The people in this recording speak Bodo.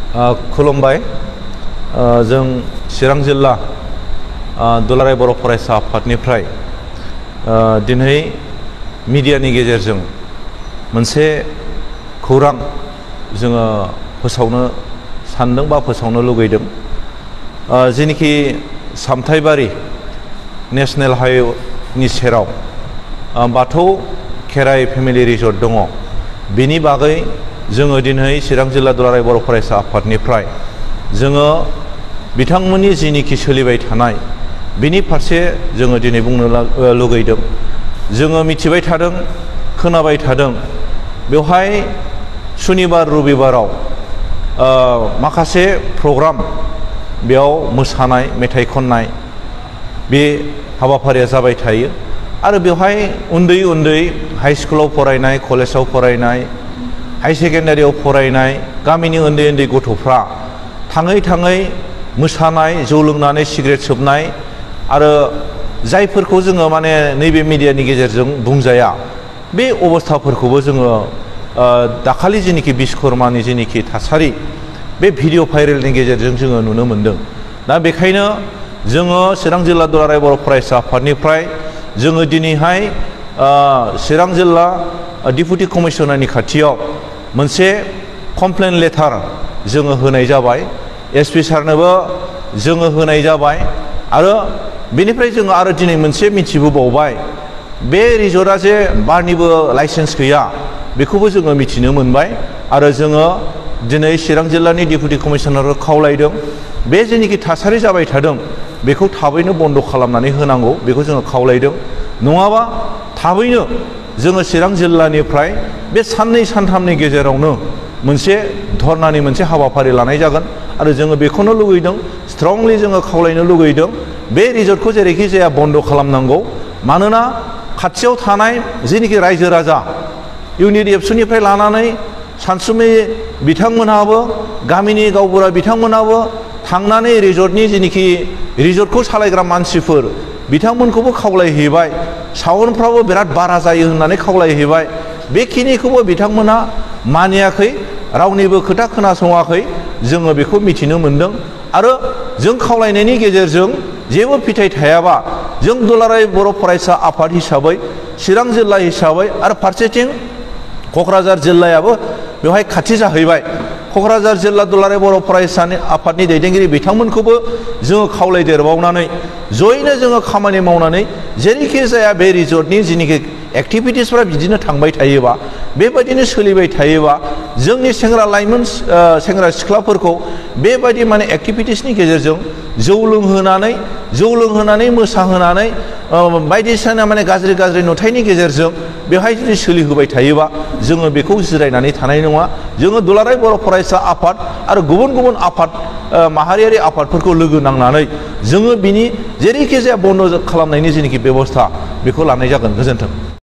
खुलुमबाय जों चिरां जिल्ला दुलाराय बर' फरायसा आफादनिफ्राय दिनै मिडियानि गेजेरजों मोनसे खौरां जोङो फोसावनो सानदों बा फोसावनो लुगैदों। जेनिखि सामथाइबारि नेशनेल हाइवेनि सेराव बाथौ खेराइ फेमिलि रिजर्ट दङ, बिनि बागै जोङो दिनै चिरां जिल्ला दुलाराय बर' फरायसा आफादनिफ्राय जोङो बिथांमोननि जिनिखि सोलिबाय थानाय बिनि फारसे जोङो दिनै बुंनो लुगैदों। जोङो मिथिबाय थादों, खोनाबाय थादों, बेवहाय सुनिबार रबिबाराव माखासे प्रग्राम, बेयाव मोसानाय मेथाइ खननाय बे हाबाफारिया जाबाय थायो आरो बेवहाय उन्दै उन्दै हाइ स्कुलाव फरायनाय, कलेजाव फरायनाय, हाई सेकेन्डारियाव फरायनाय गामिनि उन्दै उन्दै गथ'फ्रा थाङै थाङै मोसानाय, जौ लोंनानै सिगारेट सोबनाय आरो जायफोरखौ जोङो माने नैबे मिडियानि गेजेरजों बुंजाया बे अबस्थाफोरखौबो जोङो दाखालि जेनिखि बिश्वकर्मानि जेनिखि थासारि बे भिडिअ भाइरेलनि गेजेरजों जोङो नुनो मोनदों। दा बेखायनो जोङो चिरां जिल्ला दुलाराय बर' फरायसा आफादनिफ्राय जोङो दिनैहाय चिरां जिल्ला डिपुटि कमिशनारनि खाथियाव मोनसे कमप्लेन लेटार जोङो होनाय जाबाय, एसपि सारनोबो जोङो होनाय जाबाय आरो बेनिफ्राय जोङो आरो दिनै मोनसे मिथिबोबावबाय, बे रिजर्टआ जे बारनिबो लाइसेन्स गैया बेखौबो जोङो मिथिनो मोनबाय आरो जोङो दिनै चिरां जिल्लानि डिपुटि कमिशनारखौ खावलायदों, बे जेनिखि थासारि जाबाय थादों बेखौ थाबैनो बन्द' खालामनानै होनांगौ, बेखौ जोङो खावलायदों। नङाबा थाबैनो जोङो चिरां जिल्लानिफ्राय बे साननै सानथामनि गेजेरावनो मोनसे धरनानि मोनसे हाबाफारि लानाय जागोन आरो जोङो बेखौनो लुगैदों, स्ट्रंलि जोङो खावलायनो लुगैदों, बे रिजर्टखौ जेरैखि जाया बन्द' खालामनांगौ। मानोना खाथियाव थानाय जेनिखि रायजो राजा इउनिट एबसुनिफ्राय लानानै सानसुमै बिथांमोनहाबो, गामिनि गावबुरा बिथांमोनहाबो थांनानै रिजर्टनि जेनिखि रिजर्टखौ सालायग्रा मानसिफोर बिथांमोनखौबो खावलायहैबाय, साउन्डफ्राबो बिराद बारा जायो होननानै खावलायहैबाय, बेखिनिखौबो बिथांमोनहा मानियाखै, रावनिबो खोथा खोनासङाखै, जोङो बेखौ मिथिनो मोनदों। आरो जों खावलायनायनि गेजेरजों जेबो फिथाइ थायाबा जों दुलाराय बर' फरायसा आफाद हिसाबै, चिरां जिल्ला हिसाबै आरो फारसेथिं क'क्राझार जिल्लायाबो बेवहाय खाथि जाहैबाय, क'क्राझार जिल्ला दुलाराय बर' फरायसा आफादनि दैदेनगिरि बिथांमोनखौबो जोङो खावलायदेरबावनानै जयैनो जोङो खामानि मावनानै जेरैखि जाया बे रिजर्टनि जेनिखि एक्टिभिटिसफ्रा बिदिनो थांबाय थायोबा, बेबायदिनो सोलिबाय थायोबा जोंनि सेंग्रा लाइमोन सेंग्रा सिख्लाफोरखौ बेबायदि माने एक्टिभिटिसनि गेजेरजों जौ लोंहोनानै मोसाहोनानै बायदिसिना माने गाज्रि गाज्रि नुथायनि गेजेरजों बेवहाय जुदि सोलिहोबाय थायोबा जोङो बेखौ जिरायनानै थानाय नङा। जोङो दुलाराय बर' फरायसा आफाद आरो गुबुन गुबुन आफाद माहारियारि आफादफोरखौ लोगो नांनानै जोङो बिनि जेरैखि जाया बन्द' खालामनायनि जेनिखि बेबस्था बेखौ लानाय जागोन। गोजोन्थों।